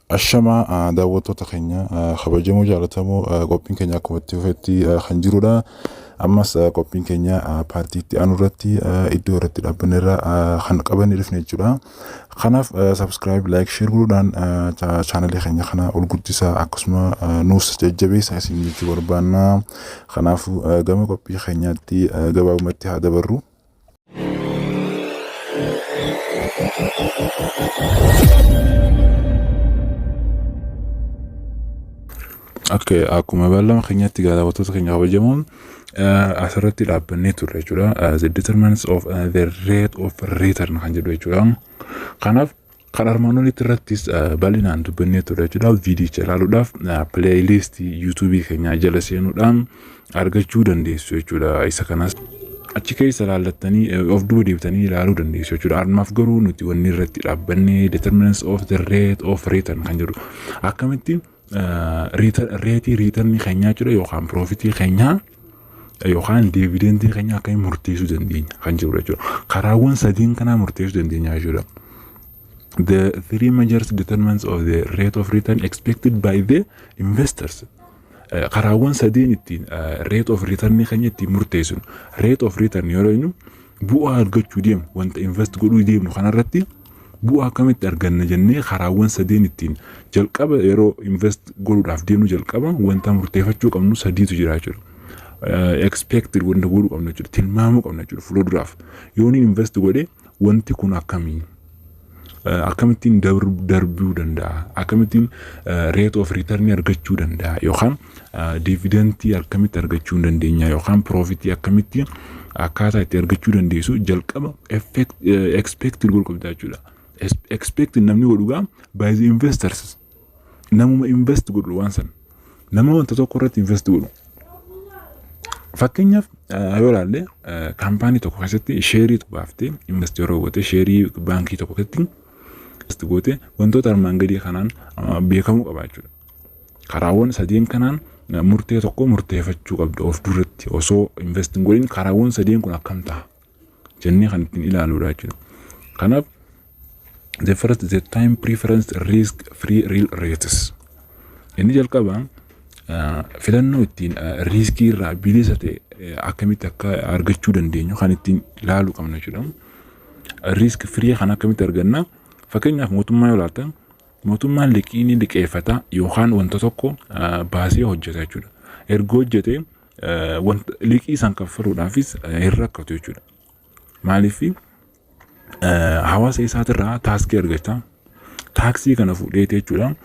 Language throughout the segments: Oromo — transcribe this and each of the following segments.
Ashamaa, daawwattoota keenya kabajamoo jaallatamoo, qophiin keenya akkuma itti fufetti kan jirudha. Ammas qophiin keenya paartii itti aanu irratti iddoo irratti dhaabbanne irra kan qabannee dhufne jechuudha. Kanaaf subscribe, like, share godhuudhaan chaanalee keenya kana ol guddisaa, akkasuma nuus jajjabeessaa isin jechuu barbaanna. Kanaafuu gama qophii keenyaatti gabaabumatti haa dabarru. Okay, akkuma beellama keenyatti daawwattoota keenya kabajamoon, asirratti dhaabbannee turre jechuudha. The determinants of the rate of return kan jedhu jechuudha. Kanaaf kan armaan olitti irrattis bal'inaan dubbannee turre jechuudha. Viidiyicha ilaaluudhaaf playlistii YouTubeii keenyaa jala seenuudhaan argachuu dandeessu jechuudha. Isa kanas achi keessa ilaallattanii of duuba deebitanii ilaaluu dandeessu jechuudha. Ammaaf garuu nuti wanni irratti dhaabbannee determinants of the rate of return kan jedhu, akkamitti rateii returnii keenyaa jechuudha, yookaan profitii keenyaa yookaan dividendii keenya akkamiin murteessuu dandeenya kan jedhudha jechuudha. Karaawwan sadiin kanaa murteessuu dandeenya jechuudha. The three major determinants of the rate of return expected by the investors. Karaawwan sadiin ittiin rate of return keenya ittiin murteessinu. Rate of return yeroo jennu, bu'aa argachuu deemnu, wanta invest godhuu deemnu kanarratti bu'aa akkamitti arganna jennee, karaawwan sadeen ittiin jalqaba yeroo invest godhuudhaaf deemnu jalqaba wanta murteeffachuu qabnu sadiitu jira jechuudha. Expected wanta godhuu qabnu jechuudha. Tilmaamuu qabna jechuudha fuulduraaf. Yoo ni invest godhe wanti kun akkamii? Akkamittiin darbuu danda'a? Akkamittiin rate of return argachuu danda'a? Yookaan dividendii akkamitti argachuu dandeenya? Yookaan profitii akkamitti akkaataa itti argachuu dandeessu jalqaba expected godhuu qabda jechuudha. Expected namni godhu gaa by the investors, namuma invest godhu, waan sana nama wanta tokko irratti invest godhu. Fakkeenyaaf yoo ilaalle, kaampaanii tokko keessatti sheerii baaftee invest yeroo goote, sheerii baankii tokko keessatti invest goote, wantoota armaan gadii kanaan beekamuu qaba jechuudha. Karaawwan sadeen kanaan murtee tokko murteeffachuu qabda. Of duratti osoo invest hin godhin karaawwan sadeen kun akkam ta'a jennee kan ittiin ilaaluudha jechuudha. Kanaaf the first, the time preference risk free real rates. Inni jalqabaa filannoo ittiin riskii irraa bilisa ta'e akkamitti akka argachuu dandeenyu kan ittiin ilaaluu qabna jechuudha. Risk free kan akkamitti arganna? Fakkeenyaaf mootummaa yoo ilaaltan, mootummaan liqii ni liqeeffata yookaan wanta tokko baasee hojjeta jechuudha. Erga hojjete liqii san kaffaluudhaafis hin rakkatu jechuudha. Maaliif? Hawaasa isaatirraa taaksii argata. Taaksii kana fuudheeti jechuudha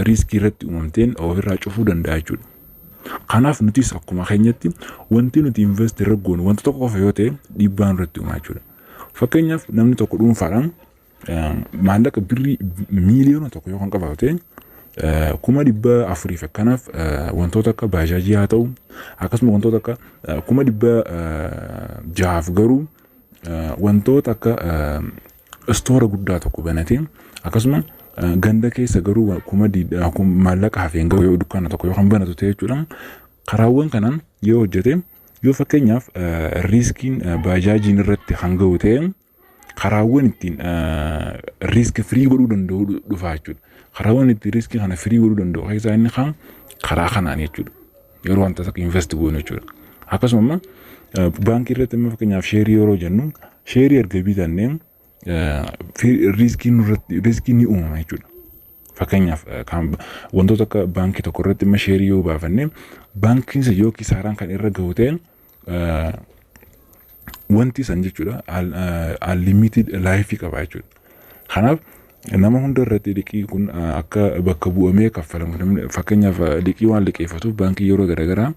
riskii irratti uumamteen ofirraa cufuu danda'a jechuudha. Kanaaf nutis akkuma keenyatti wanti nuti invest irra goonu wanta tokko qofa yoo ta'e dhiibbaan irratti uumaa jechuudha. Fakkeenyaaf namni tokko dhuunfaadhaan maallaqa birrii 1 miiliyoona yoo kan qabaatu ta'e, 400,000 akkanaaf wantoota akka baajaajii haa ta'u, akkasuma wantoota akka 600,000 garuu wantoota akka istoora guddaa tokko banatee, akkasuma ganda keessa garuu kuma maallaqa hafeen garuu yoo dukkaana tokko yoo kan banatu ta'e jechuudha. Karaawwan kanaan yoo hojjete, yoo fakkeenyaaf riskiin baajaajiin irratti hanga ta'e, karaawwan ittiin risk free godhuu danda'u dhufa jechuudha. Karaawwan ittiin riskii kana free godhuu danda'u keessaa inni kan karaa kanaan jechuudha. Yeroo wanta takka invest goonu jechuudha. Akkasuma immoo baankii irratti immoo, fakkeenyaaf sheerii yeroo jennu, sheerii erga bitannee riskiin nurratti riskiin ni uumama jechuudha. Fakkeenyaaf wantoota akka baankii tokko irratti immoo sheerii yoo baafanne, baankiin sun yoo kisaaraan kan irra gahu ta'e, wanti san jechuudha unlimited life qaba jechuudha. Kanaaf nama hunda irratti liqii kun akka bakka bu'amee kaffalamu, fakkeenyaaf liqii waan liqeeffatuuf baankii yeroo garaagaraa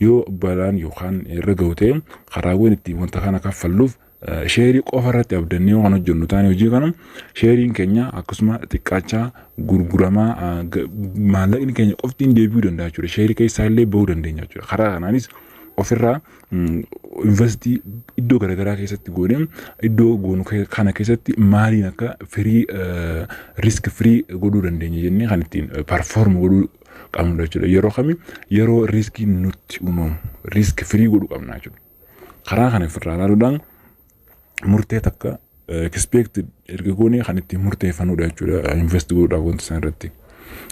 yoo balaan yookaan irra gahu ta'e, karaawwan ittiin wanta kana kaffalluuf sheerii qofa irratti abdannee waan hojjennu taane, hojii kana sheeriin keenya akkasuma xiqqaachaa gurguramaa maallaqni keenya qoftiin deebi'uu danda'a jechuudha. Sheerii keessaa illee bahuu dandeenya jechuudha. Karaa kanaanis ofirraa investii iddoo garaagaraa keessatti goonee, iddoo goonu kana keessatti maaliin akka free risk free godhuu dandeenya jennee kan ittiin perform godhuu qabnudha jechuudha. Yeroo kami? Yeroo riskiin nutti uumamu risk free godhuu qabna jechuudha. Karaa kana ofirraa ilaaluudhaan murtee takka expected erga goonee kan ittiin murteeffannudha jechuudha invest godhuudhaaf wanta sana irratti.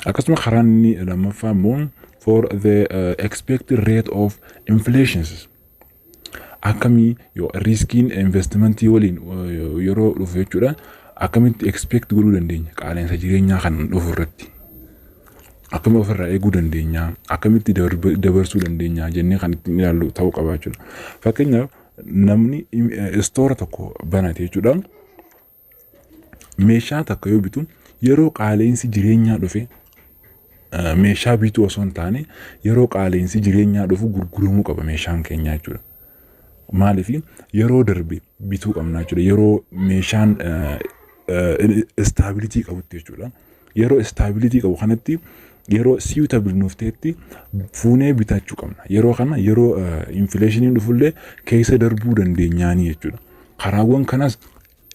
Akkasuma karaan inni lammaffaa immoo for the expected rate of inflations, akkamii yoo riskiin investmentii waliin yeroo dhufu jechuudha, akkamitti expect godhuu dandeenya, qaala'insa jireenyaa kan dhufu irratti akkamitti ofirraa eeguu dandeenya, akkamitti dabarsuu dandeenya jennee kan ittiin ilaallu ta'uu qaba jechuudha. Fakkeenyaaf, namni istoora tokko banate jechuudha. Meeshaa takka yoo bitu, yeroo qaala'insi jireenyaa dhufe meeshaa bituu osoo hin taane, yeroo qaala'insi jireenyaa dhufu gurguramuu qaba meeshaan keenya jechuudha. Maaliif? Yeroo darbe bituu qabna jechuudha. Yeroo meeshaan stability qabutti jechuudha. Yeroo stability qabu kanatti, yeroo suitable nuuf ta'etti fuunee bitachuu qabna. Yeroo kana yeroo inflationiin dhufullee keessa darbuu dandeenyaanii jechuudha. Karaawwan kanas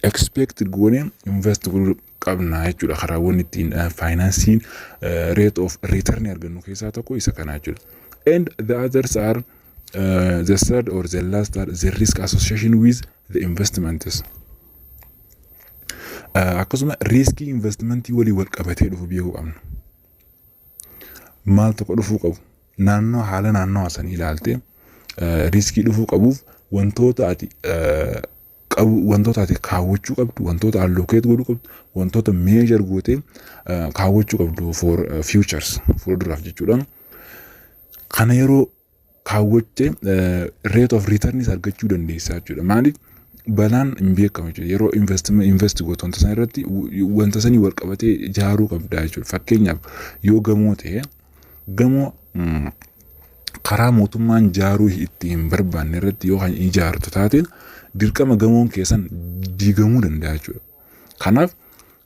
expect goonee invest godhuu qabna jechuudha. Karaawwan ittiin faayinaansiin rate of return argannu keessaa tokko isa kana jechuudha. And the others are the third or the last are the risk association with the investments. Akkasuma riskii investmentii walii wal qabatee dhufu beekuu qabna. Maal tokko dhufuu qabu, naannoo haala naannoo sanii ilaaltee riskii dhufuu qabuuf wantoota ati qabu, wantoota ati kaawwachuu qabdu, wantoota allocate godhuu qabdu, wantoota measure gootee kaawwachuu qabdu for futures, fuulduraaf jechuudha. Kana yeroo kaawwatte rate of returns argachuu dandeessa jechuudha. Maaliif? Balaan hin beekamu jechuudha. Yeroo invest gootu wanta sana irratti wanta sanii wal qabatee ijaaruu qabda jechuudha. Fakkeenyaaf, yoo gamoo ta'e, gamoo karaa mootummaan ijaaruu itti hin barbaanne irratti yoo kan ijaartu taate, dirqama gamoon keessan diigamuu danda'a jechuudha. Kanaaf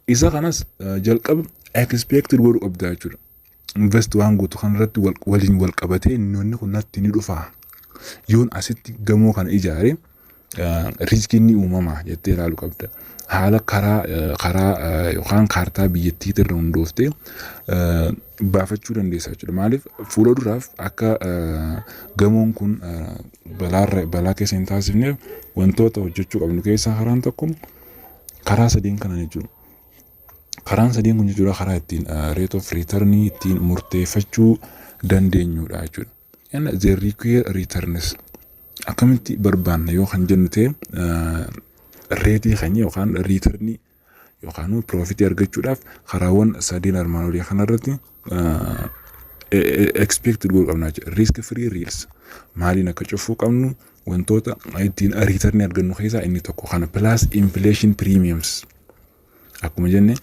isa kanas jalqaba expected godhuu qabda jechuudha. Invest waan gootu kanarratti waliin wal qabatee inni kun natti ni dhufa. Yoon asitti gamoo kana ijaare riskiin ni uumama jettee ilaaluu qabda. Haala karaa yookaan kaartaa biyyattii irra hundooftee baafachuu dandeessa jechuudha. Maaliif? Fuula duraaf akka gamoon kun balaarra balaa keessa hin taasifneef wantoota hojjechuu qabnu keessaa karaan tokko karaa sadeen kana jechuudha. Karaan sadeen kun jechuudha karaa ittiin rate of return ittiin murteeffachuu dandeenyudha jechuudha. And the required returns akkamitti barbaanna yoo kan jennu ta'e, rateii keenya yookaan returnii yookaan profitii argachuudhaaf karaawwan sadeen armaan olii kanarratti expect godhuu qabna jechuudha. Risk free rates maaliin akka cufuu qabnu, wantoota ittiin returnii argannu keessaa inni tokko kana, plus inflation premiums akkuma jenne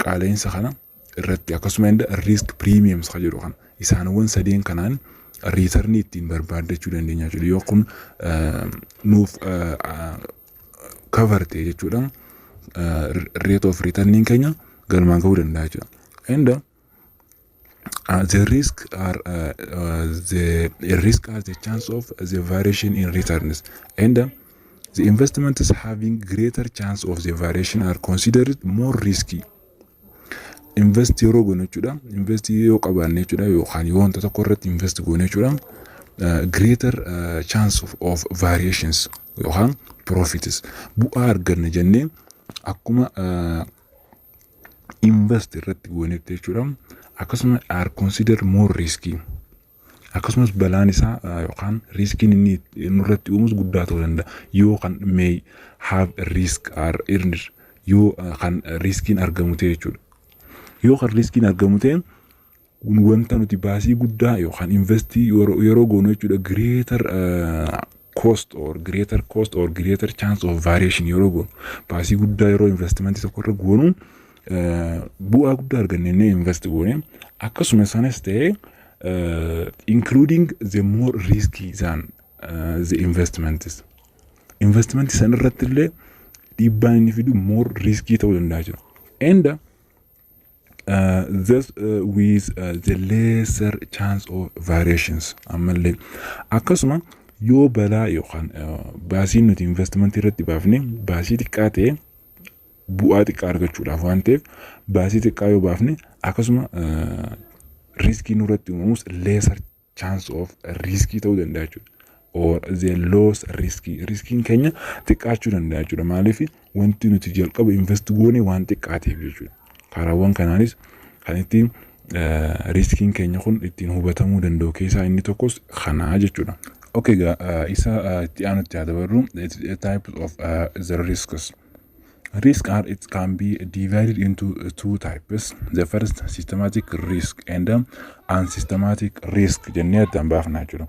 qaala'insa kana irratti, akkasuma inni risk premiums kan jedhu kana, isaanowwan sadeen kanaan returnii ittiin barbaaddachuu dandeenya jechuudha. Yoo kun nuuf cover ta'e jechuudha, rate of returniin keenya galmaan gahuu danda'a jechuudha. And the risk are the chance of the variation in returns, and the investments having greater chance of the variation are considered more risky. Invest yeroo goonu jechuudha. Invest yoo qabaanne jechuudha, yookaan yoo wanta tokko irratti invest goone jechuudha, greater chance of variations yookaan profits, bu'aa arganna jennee akkuma invest irratti goonetti jechuudha. Akkasuma are considered more risky. Akkasumas balaan isaa yookaan riskiin inni nurratti uumus guddaa ta'uu danda'a. Yoo kan may have risk are earned, yoo kan riskiin argamu ta'e jechuudha. Yoo kan riskiin argamu ta'e, wanta nuti baasii guddaa yookaan investii yeroo goonu jechuudha, greater cost or greater chance of variation yeroo goonu, baasii guddaa yeroo investmentii tokko irra goonu, bu'aa guddaa arganne inni invest goone, akkasuma sanas ta'e including the more risky than the investments, investmentii san irratti illee dhiibbaan inni fidu more risky ta'uu danda'a jechuudha. And this with the lesser chance of variations, ammallee akkasuma yoo balaa yookaan baasiin nuti investmentii irratti baafne baasii xiqqaa ta'e, bu'aa xiqqaa argachuudhaaf waan ta'eef, baasii xiqqaa yoo baafne, akkasuma riskii nurratti uumamus lesser chance of riskii ta'uu danda'a jechuudha. Or the loss riskii, riskiin keenya xiqqaachuu danda'a jechuudha. Maaliif? Wanti nuti jalqaba invest goone waan xiqqaateef jechuudha. Karaawwan kanaanis Kan ittiin riskiin keenya kun ittiin hubatamuu danda'u keessaa inni tokkos kanaa jechuudha. Okay, egaa isa itti aanutti haa dabarru, types of the risks. Risk are, it can be divided into two types. The first, systematic risk and unsystematic risk jennee addaan baafna jechuudha.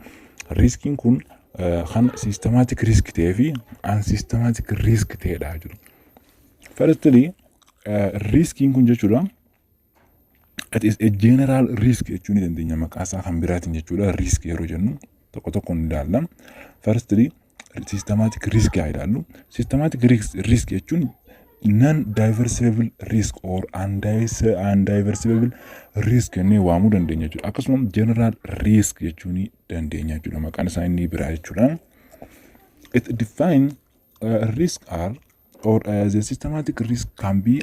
Riskiin kun kan systematic risk ta'ee fi unsystematic risk ta'edha jechuudha. Firstly, riskiin kun jechuudha, it is a general risk jechuu ni dandeenya maqaa isaa kan biraatiin jechuudha. Risk yeroo jennu tokko tokkoon ilaalla. Firstly, systematic risk haa ilaallu. Systematic risk jechuun non diversifiable risk or undiversifiable risk jennee waamuu dandeenya jechuudha. Akkasuma general risk jechuu ni dandeenya jechuudha. Maqaan isaa inni biraa jechuudha. It define risk are or the systematic risk can be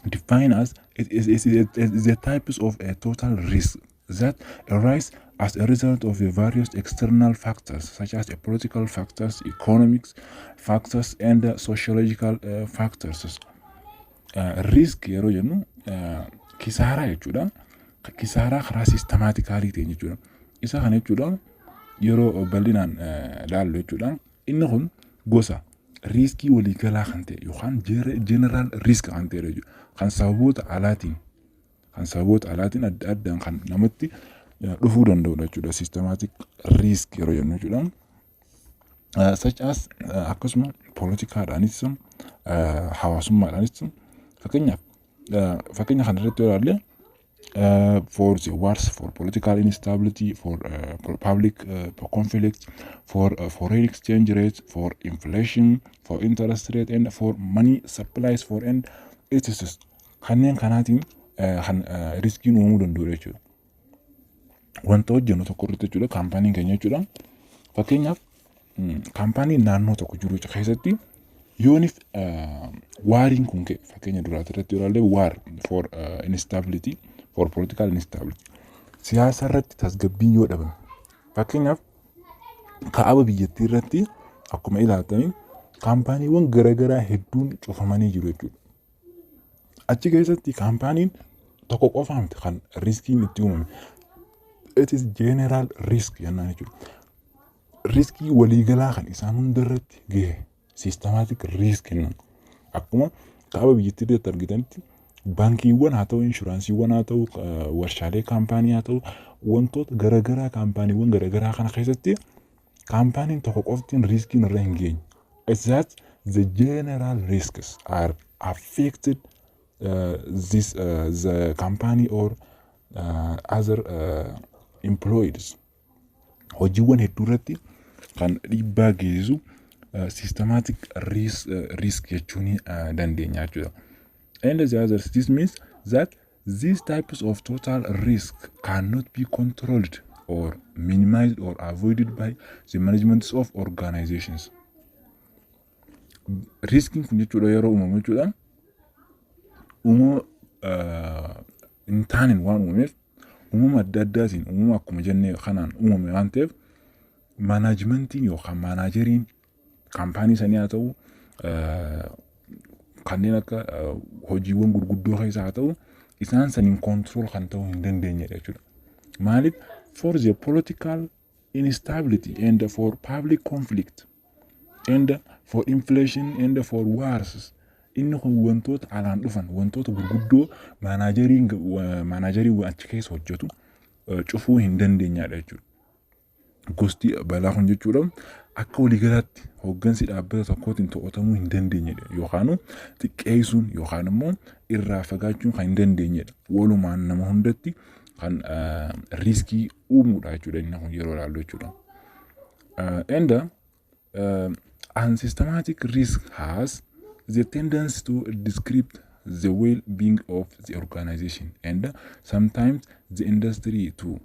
defined as it is the types of a total risk that arise as a result of the various external factors such as political factors, economics factors and sociological factors. Risk yeroo jennu kisaaraa jechuudha. Kisaaraa karaa systematically ta'e jechuudha. Isa kana jechuudha, yeroo bal'inaan laallu jechuudha. Inni kun gosa riskii waliigalaa kan ta'e yookaan general risk kan ta'e jechuudha. Kan sababoota alaatiin adda addaan kan namatti dhufuu danda'udha jechuudha. Systematic risk yeroo jennu jechuudha. Such as akkasuma poolitikaadhaanis, hawaasummaadhaanis, fakkeenyaaf fakkeenya kana irratti yoo ilaalle, for the wars, for political instability, for public conflict, for foreign exchange rates, for inflation, for interest rate and for money supplies for and etc. Kanneen kanaatiin kan riskiin uumamuu danda'u jechuudha. Wanta hojjennu tokko irratti jechuudha, kaampaaniin keenya jechuudha. Fakkeenyaaf, kaampaaniin naannoo tokko jiru keessatti yoonif wariin kun ka'e, fakkeenya duraati irratti yoo ilaalle, war for instability, for political instability, siyaasa irratti tasgabbiin yoo dhabame, fakkeenyaaf kaaba biyyattii irratti akkuma ilaaltanii kaampaaniiwwan garaagaraa hedduun cufamanii jiru jechuudha. Achi keessatti kaampaaniin tokko qofaa miti kan riskiin itti uumame. It is general risk jennaan jechuudha. Riskii waliigalaa kan isaan hunda irratti gahe systematic risk jennaan. Akkuma kaaba biyyattii irratti argitanitti, baankiiwwan haa ta'u, inshuraansiiwwan haa ta'u, warshaalee kaampaanii haa ta'u, wantoota garaagaraa, kaampaaniiwwan garaagaraa kana keessatti kaampaaniin tokko qoftiin riskiin irra hin geenye. It's that the general risks are affected this the company or other employees. Hojiiwwan hedduu irratti kan dhiibbaa geessisu systematic risk jechuun dandeenya jechuudha. And the others, this means that these types of total risk cannot be controlled or minimized or avoided by the management of organizations. Riskiin kun jechuudha, yeroo uumamu jechuudha, uumama hin taaneen waan uumameef, uumama adda addaatiin uumama akkuma jennee kanaan uumame waan ta'eef, managementiin yookaan manageriin kaampaanii sanii haa ta'u, kanneen akka hojiiwwan gurguddoo keessa haa ta'u, isaan saniin control kan ta'uu hin dandeenyedha jechuudha. Maaliif? For the political instability and for public conflict and for inflation and for wars, inni kun wantoota alaan dhufan, wantoota gurguddoo manageriin achi keessa hojjetu cufuu hin dandeenyadha jechuudha. Gosti balaa kun jechuudha, akka waliigalaatti hooggansi dhaabbata tokkootiin to'atamuu hin dandeenyedha yookaan xiqqeessuun yookaan immoo irraa fagaachuun kan hin dandeenyedha. Walumaan nama hundatti kan riskii uumuudha jechuudha inni kun yeroo ilaallu jechuudha. And unsystematic risk has the tendency to describe the well-being of the organization and sometimes the industry too.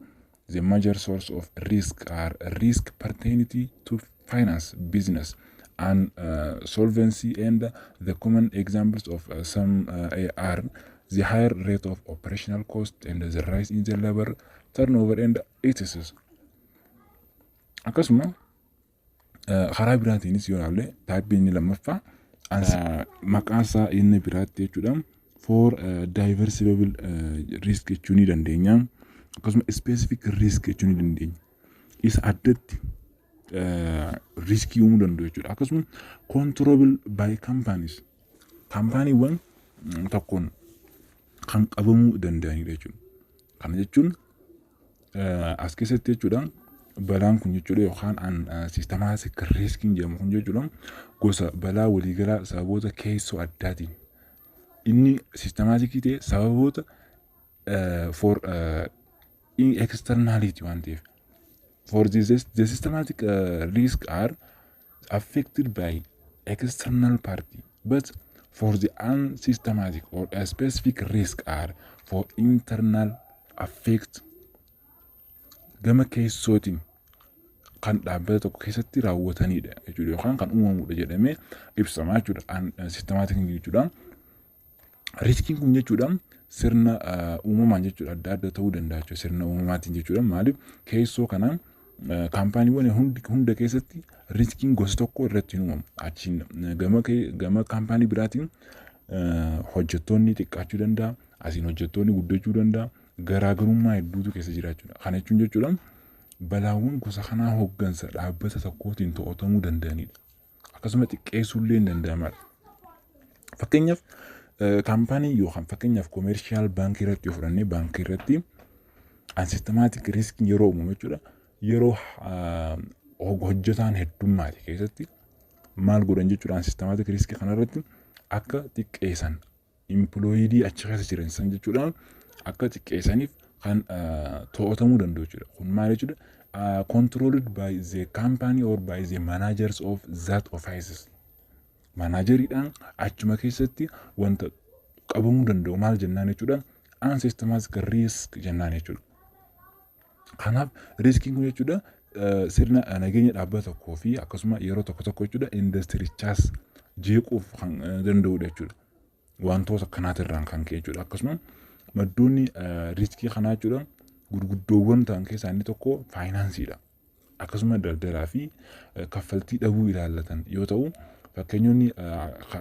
The major source of risk are risk pertaining to finance, business, and solvency, and the common examples of some are the higher rate of operational cost and the rise in the labor turnover and etc. Akkasuma karaa biraatiinis yoo ilaalle, typeiin inni lammaffaa maqaan isaa inni biraatti jechuudha, For diversifiable risk jechuu ni dandeenya. Akkasuma specific risk jechuu ni dandeenya. Isa addatti riskii uumuu danda'u jechuudha. Akkasuma controllable by companies, kaampaaniiwwan tokkoon kan qabamuu danda'anidha jechuudha. Kana jechuun as keessatti jechuudha, balaan kun jechuudha, yookaan systematic riskiin jedhamu kun jechuudha, gosa balaa waliigalaa sababoota keessoo addaatiin inni systematicii ta'e sababoota for externality waan ta'eef, for this the systematic risk are affected by external party, but for the unsystematic or a specific risk are for internal affect, gama keessootiin kan dhaabbata tokko keessatti raawwatanidha jechuudha, yookaan kan uumamudha jedhamee ibsama jechuudha systematic jechuudha. Riskiin kun jechuudha sirna uumamaan jechuudha adda adda ta'uu danda'a jechuudha, sirna uumamaatiin jechuudha. Maaliif? Keessoo kanaan kaampaaniiwwan hunda keessatti riskiin gosa tokko irratti hin uumamu. Achiin gama kaampaanii biraatiin hojjettoonni xiqqaachuu danda'a, asiin hojjettoonni guddachuu danda'a, garaagarummaa hedduutu keessa jira jechuudha. Kana jechuun jechuudha balaawwan gosa kanaa hooggansa dhaabbata tokkootiin to'atamuu danda'anidha. Akkasuma xiqqeessuullee hin danda'amadha. Fakkeenyaaf kaampaanii yookaan fakkeenyaaf commercial baankii irratti yoo fudhannee, baankii irratti unsystematic riskiin yeroo uumamu jechuudha. Yeroo hojjetaan heddummaate keessatti maal godhan jechuudha? Unsystematic riskii kanarratti akka xiqqeessan, employeedii achi keessa jiran san jechuudha, akka xiqqeessaniif kan to'atamuu danda'u jechuudha. Kun maal jechuudha? Controlled by the company or by the managers of that offices. Manageriidhaan achuma keessatti wanta qabamuu danda'u maal jennaan jechuudha? Unsystematic risk jennaan jechuudha. Kanaaf riskiin kun jechuudha sirna nageenya dhaabbata tokkoo fi akkasuma yeroo tokko tokko jechuudha indastirichaas jeequuf kan danda'udha jechuudha. Wantoota akkanaatirraan kan ka'e jechuudha. Akkasuma maddoonni riskii kanaa jechuudha gurguddoowwan ta'an keessaa inni tokko faayinaansiidha. Akkasuma daldalaa fi kaffaltii dhabuu ilaallatan yoo ta'u, fakkeenyonni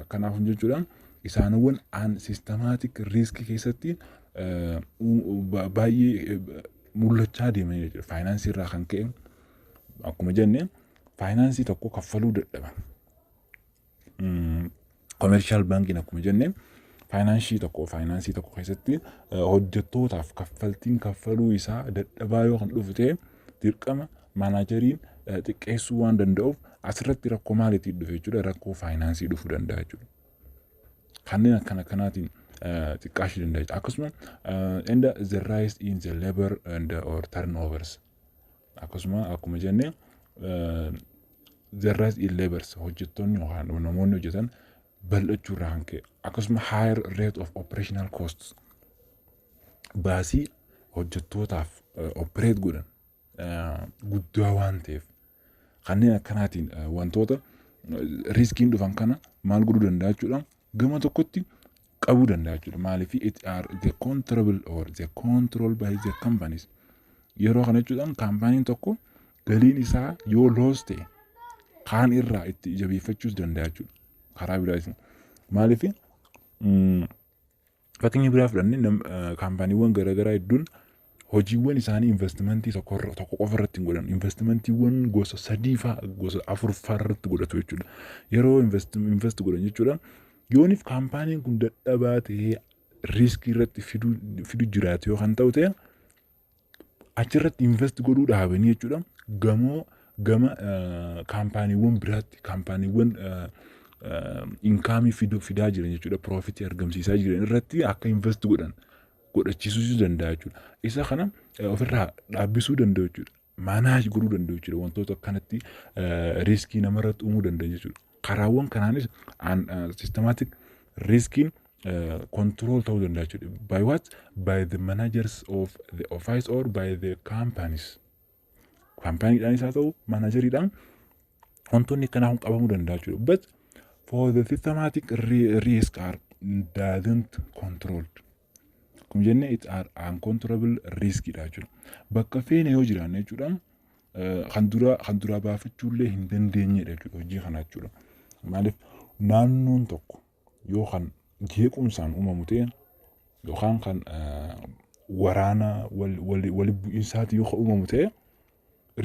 kanaaf jechuudha isaanowwan unsystematic riskii keessatti baay'ee mul'achaa deeman jechuudha. Faayinaansii irraa kan ka'e, akkuma jenne, faayinaansii tokko kaffaluu dadhaban. Commercial baankiin akkuma jenne faayinaansii tokko keessatti hojjettootaaf kaffaltiin kaffaluu isaa dadhabaa yoo kan dhufu ta'e, dirqama manageriin xiqqeessuu waan danda'uuf asirratti rakkoo maaliitiin dhufe jechuudha? Rakkoo faayinaansii dhufuu danda'a jechuudha. Kanneen akkana kanaatiin xiqqaashuu danda'a jechuudha. Akkasuma and the rise in the labor and or turnovers, akkasuma akkuma jenne the rise in labors, hojjettoonni yookaan namoonni hojjetan bal'achuu irraa kan ka'e, akkasuma higher rate of operational costs, baasii hojjettootaaf operate godhan guddaa waan ta'eef, kanneen akkanaatiin wantoota riskiin dhufan kana maal godhuu danda'a jechuudha? Gama tokkotti qabuu danda'a jechuudha. Maaliif? It are the controllable or the control by the companies. Yeroo kana jechuudha kaampaaniin tokko galiin isaa yoo loss ta'e kaan irraa itti jabeeffachuus danda'a jechuudha. Karaa biraatiin maaliif? Fakkeenya biraa fudhannee, kaampaaniiwwan garaagaraa hedduun hojiiwwan isaanii investimentii tokko tokko qofa irratti hin godhan, investimentiiwwan gosa sadii fa'aa, gosa afur fa'aa irratti godhatu jechuudha. Yeroo invest godhan jechuudha, yoonif kaampaaniin kun dadhabaa ta'ee riiskii irratti fidu jiraate yoo kan ta'u ta'e, achirratti invest godhuu dhaabanii jechuudha gamoo gama kaampaaniiwwan biraatti, kaampaaniiwwan incomeii fidaa jiran jechuudha, profitii argamsiisaa jiran irratti akka invest godhan godhachiisuu danda'a jechuudha. Isa kana ofirraa dhaabbisuu danda'u jechuudha. Manage godhuu danda'u jechuudha. Wantoota akkanatti riiskii namarratti uumuu danda'u jechuudha. Karaawwan kanaanis systematic riskiin control ta'uu danda'a jechuudha. By what? By the managers of the office or by the companies. Kaampaaniidhaanis haa ta'u manageriidhaan wantoonni akkanaa kun qabamuu danda'a jechuudha. But for the systematic risk are doesn't controlled. Akkuma jenne, it are uncontrollable risk dha jechuudha. Bakka feene yoo jiraanne jechuudha kan dura baafachuullee hin dandeenyedha jechuudha hojii kana jechuudha. Maaliif? Naannoon tokko yoo kan jeequmsaan uumamu ta'e yookaan kan waraana wali bu'iinsaati yoo uumamu ta'e,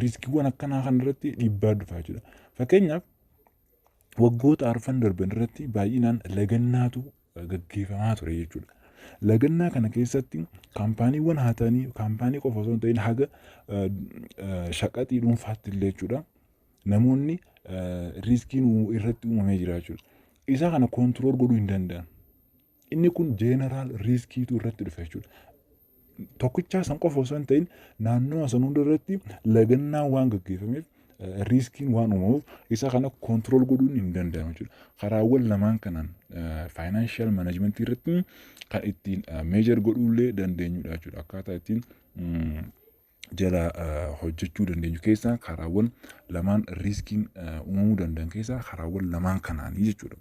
riskiiwwan akkanaa kan irratti dhiibbaa dhufa jechuudha. Fakkeenyaaf, waggoota 4 darban irratti baay'inaan lagannaatu gaggeeffamaa ture jechuudha. Lagannaa kana keessatti kaampaaniiwwan haa ta'anii, kaampaanii qofa osoo hin ta'in haga shaqaxii dhuunfaatti illee jechuudha. Namoonni riskiin irratti uumamee jira jechuudha. Isa kana control godhuu hin danda'an. Inni kun general riskiitu irratti dhufe jechuudha. Tokkichaa san qofa osoo hin ta'in naannoo san hunda irratti lagannaan waan gaggeeffameef, riskiin waan uumamuuf, isa kana control godhuun hin danda'amu jechuudha. Karaawwan lamaan kanaan financial managementii irratti kan ittiin measure godhuullee dandeenyudha jechuudha. Akkaataa ittiin jala hojjechuu dandeenyu keessaa karaawwan lamaan riskiin uumamuu danda'an keessaa karaawwan lamaan kanaanii jechuudha.